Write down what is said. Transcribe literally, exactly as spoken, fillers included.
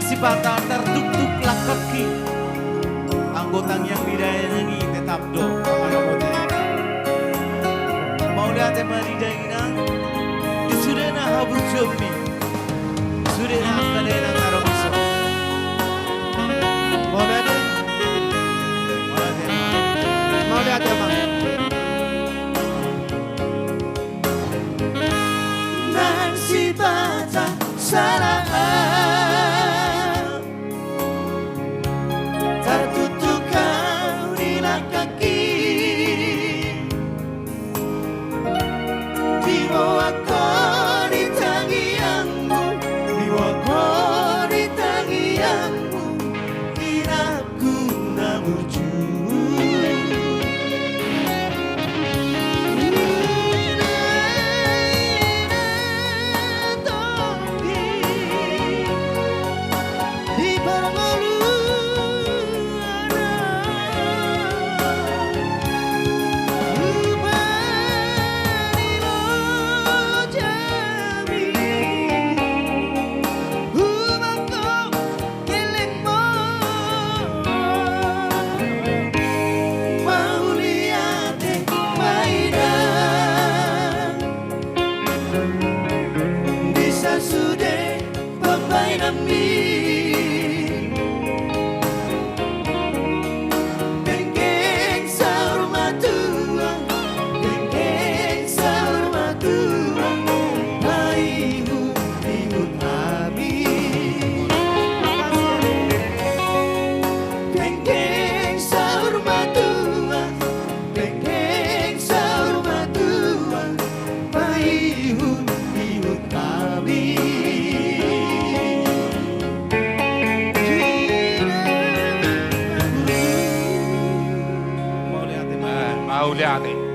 Sipata tartuktuk langkangki, anggo tangiang ni dainang i tetap do mangaramoti. Mauliate ma di dainang di sudena haburjuonmi, sudena angka dainang na ro di son. Mauliate. Mauliate. Mauliate ma. Nang sipata sala tartuktuk au di langkangki. Diboan ho di tangiangmu, diboan ho di tangiangmu, inangku na burju. Di parngoluan, rupa ni lojami, huboto gellengmu. Mauliate ma inang di sasude pambahenanmi. Penggeng saur matua, penggeng saur matua, paihutihut hami. Penggeng saur matua, penggeng saur matua, paihutihut hami. Mauliate. Eh, mauliate.